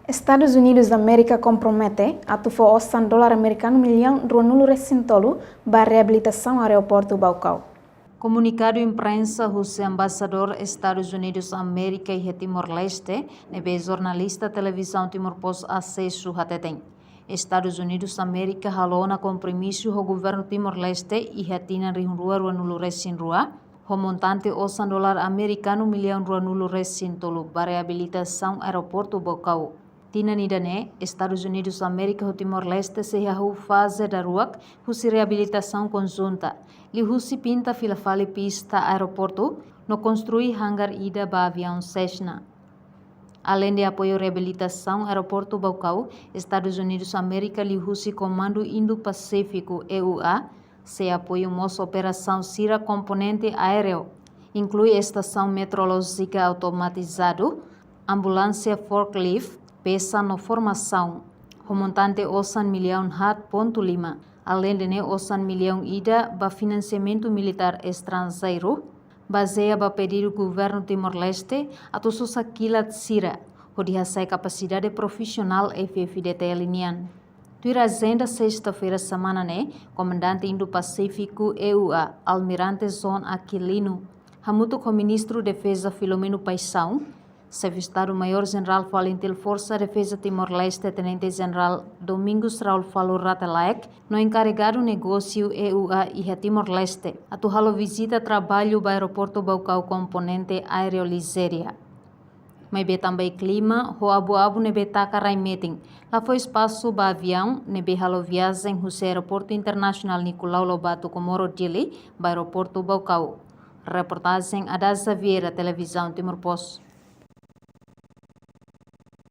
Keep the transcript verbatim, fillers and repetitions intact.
Estadus Unidus Amérika kompromete atu fó osan dolar amerikanu millaun ruanulu-resin-tolu ba reabilitasaun aeroportu Baucau. Komunikadu imprensa husi Embaixadór Estadus Unidus Amérika iha Timor-Leste, ne'ebé jornalista Televizaun Timor Post asesu, hateten: Estadus Unidus Amérika halo ona kompromisu ho governu Timor-Leste iha tinan rihun rua ruanulu-resin-rua, ho montante osan dolar amerikanu millaun ruanulu-resin-tolu ba reabilitasaun aeroportu Baucau. Tinan ida-ne'e, Estadus Unidus Amérika ho Timor-Leste sei hahú faze daruak husi reabilitasaun konjunta, liuhusi pinta fila fali pista aeroportu no konstrui hangar ida ba aviaun Cessna. Aleinde apoiu reabilitasaun aeroportu Baucau, Estadus Unidus Amérika liuhusi Komandu Indo-Pasífiku, E U A, sei apoiu mós operasaun sira komponente aéreu, inklui estasaun meteorolójika automatizadu, ambulánsia forklift, pesa no formasaun, ho montante osan millaun haat pontu lima. Aleinde ne'e, osan millaun ida ba finansiamentu militár estranjeiru, bazeia ba pedidu governu Timor-Leste atu sosa kilat sira, hodi hasa'e kapasidade profisionál F F D T L nian. Tuir ajenda, sesta-feira semana ne'e, Komandante Indo-Pasífiku E U A, Almirante John Aquilino, hamutuk ho Ministru Defeza Filomeno Paixão, Xefe Estadu-Maiór Jenerál FALINTIL Forsa Defeza Timor-Leste, Tenente Jenerál Domingos Raul Falur Rate Laek, no enkarregadu negósiu E U A iha Timor-Leste, atu halo vizita traballu ba aeroportu Baucau komponente aéreu Lizéria. Maibé tanba iha klima ho abu-abu ne'ebé taka rai metin, la fó espasu ba aviaun ne'ebé halo viajen husi Aeroportu Internasionál Nicolau Lobato Comoro Dili ba aeroportu Baucau. Reportajen Adaza Vieira, Televizaun Timor Post.